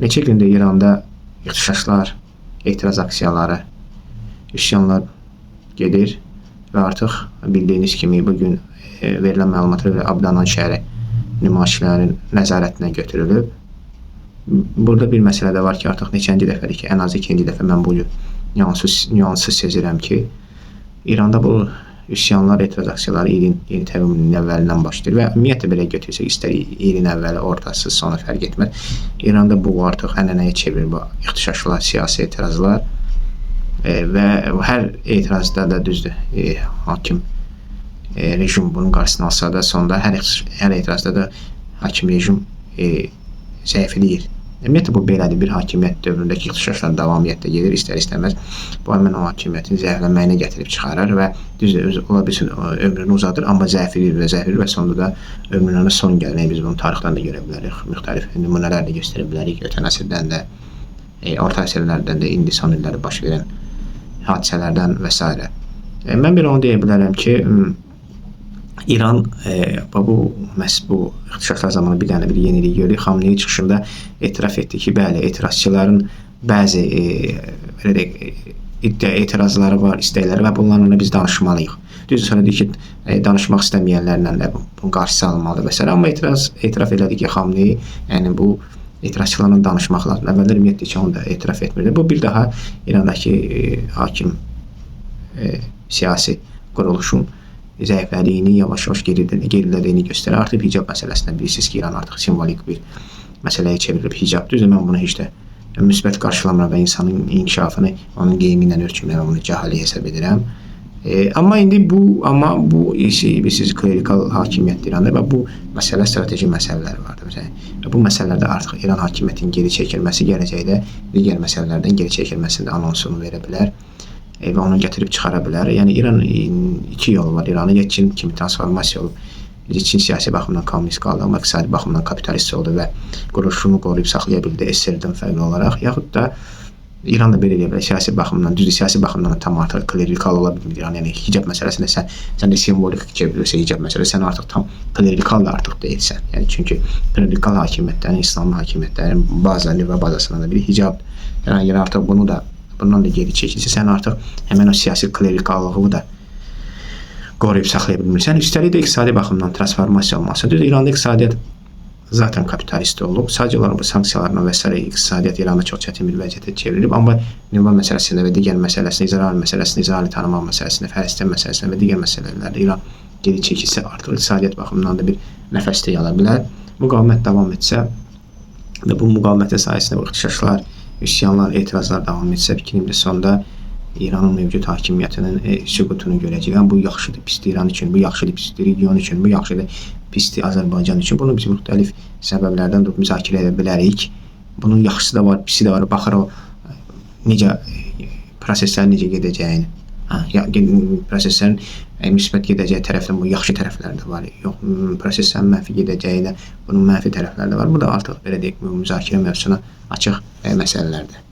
Neçə gündür İranda ixtişaşlar, etiraz aksiyaları, üsyanlar gedir və artıq bildiyiniz kimi bugün verilən məlumata görə Abdanan şəhəri nümayişçilərin nəzarətinə götürülüb. Burada bir məsələ də var ki, artıq neçənci dəfədir ki, ən az ikinci dəfə mən bu nüansı sezirəm ki, İranda bu üsyanlar, etiraz aksiyaları ilin yeni təqviminin əvvəlindən başlayır və ümumiyyətlə belə götürsək, istər ilin əvvəli, ortası, sonu fərq etməz. İranda bu artıq ənənəyə çevrilir, bu ixtişaşlar, siyasi etirazlar və hər etirazda da düzdür, hakim rejim bunun qarşısını alsa da sonda hər etirazda da hakim rejim zəifləyir. Ümumiyyətlə bu belədir. Bir hakimiyyət dövründəki ixtişaşlar davamiyyətdə gedir, istər-istəməz bu həmin o hakimiyyətin zəifləməyinə gətirib çıxarır və düzdür, ola bilsin ömrünü uzadır, amma zəifləyir və zəifləyir və sonda da ömrünün son gəlir. Yəni biz bunu tarixdən də görə bilərik, müxtəlif nümunələr də göstərə bilərik. Ötən əsrdən də, orta əsrlərdən də, indi son illərdə baş verən hadisələrdən və s. Mən bir onu deyə bilərəm ki, İran bu məhz bu ixtişaşlar zamanı bir dənə bir yenilik görürük. Xamneyi çıxışında etiraf etdi ki, bəli, etirazçıların bəzi belə deyək, iddia etirazları var, istəkləri və bunlarla biz danışmalıyıq. Düzdür, sonra deyir ki, danışmaq istəməyənlərlə də bunun qarşısı alınmalıdır və s. Amma etiraf elədi ki, Xamneyi, yəni bu etirazçılarla danışmaq lazımdır. Əvvəllər ümumiyyətlə ki, onu da etiraf etmirdi. Bu bir daha İrandakı hakim siyasi quruluşun zəiflədiyini, yavaş-yavaş gerilədiyini göstərir. Artıq hicab məsələsində bilirsiniz ki, İran artıq simvolik bir məsələyə çevrilib hicab. Düzdür, mən bunu heç də müsbət qarşılamıram və insanın inkişafını onun geyimi ilə ölçmürəm, bunu cahillik hesab edirəm. Amma indi bu bilirsiniz, klerikal hakimiyyətdir İranda və bu məsələ strateji məsələləri vardır. Məsələn, və bu məsələlərdə artıq İran hakimiyyətinin geri çəkilməsi gələcəkdə digər məsələlərdən geri çəkilməsinin də anonsunu verə bilər və onu gətirib çıxara bilər. Yəni İran iki yolu var. İranı ya Çin kimi transformasiya olub, Çin siyasi baxımdan kommunist qaldı, amma iqtisadi baxımdan kapitalist oldu və quruluşunu qoruyub saxlaya bildi SSR-dən fərqli olaraq. Yaxud da İran da belə eləyə bilər, siyasi baxımdan, düzdür, siyasi baxımdan tam artıq klerikal ola bilmir İran. Yəni hicab məsələsində sən də simvolik çevrilirsə hicab məsələsi, sən artıq tam klerikal da artıq deyilsən. Yəni çünki klerikal hakimiyyətlərin, İslam hakimiyyətlərin baza, nüvə bazasından da biri hicabdır. Yəni əgər artıq bunu da bundan da geri çəkilsə, sən artıq həmin o siyasi klerikallığı da qoruyub saxlaya bilmirsən. Üstəlik də iqtisadi baxımdan transformasiya olması. Düzdür, İranda iqtisadiyyat zaten kapitalist olub. Sadəcə olaraq bu sanksiyalarla və s. iqtisadiyyat İranda çox çətin bir vəziyyətə çevrilib. Amma nüvə məsələsində və digər məsələsində, İsrail məsələsində, İsraili tanımaq məsələsində, Fələstin məsələsində və digər məsələlərdə İran geri çəkilsə, artıq iqtisadiyyat baxımından da bir nəfəs də ala bilər. Müqavimət davam etsə və bu müqavimətin sayəsində bu ixtişaşlar, üsyanlar, etirazlar davam etsə, fikrimcə sonda İranın mövcud hakimiyyətinin süqutunu görəcəyik. Yəni bu yaxşıdır, pisdir İran üçün, bu yaxşıdır, pisdir region üçün, bu yaxşıdır, pisdir Azərbaycan üçün. Bunu biz müxtəlif səbəblərdən durub müzakirə edə bilərik. Bunun yaxşısı da var, pisi də var. Baxır o necə proseslərin necə gedəcəyini. Proseslərin müsbət gedəcəyi tərəfdən bu yaxşı tərəfləri də var. Yox, proseslərin mənfi gedəcəyinə bunun mənfi tərəfləri də var. Bu da artıq belə deyək, müzakirə mövzusuna açıq məsələlərdir.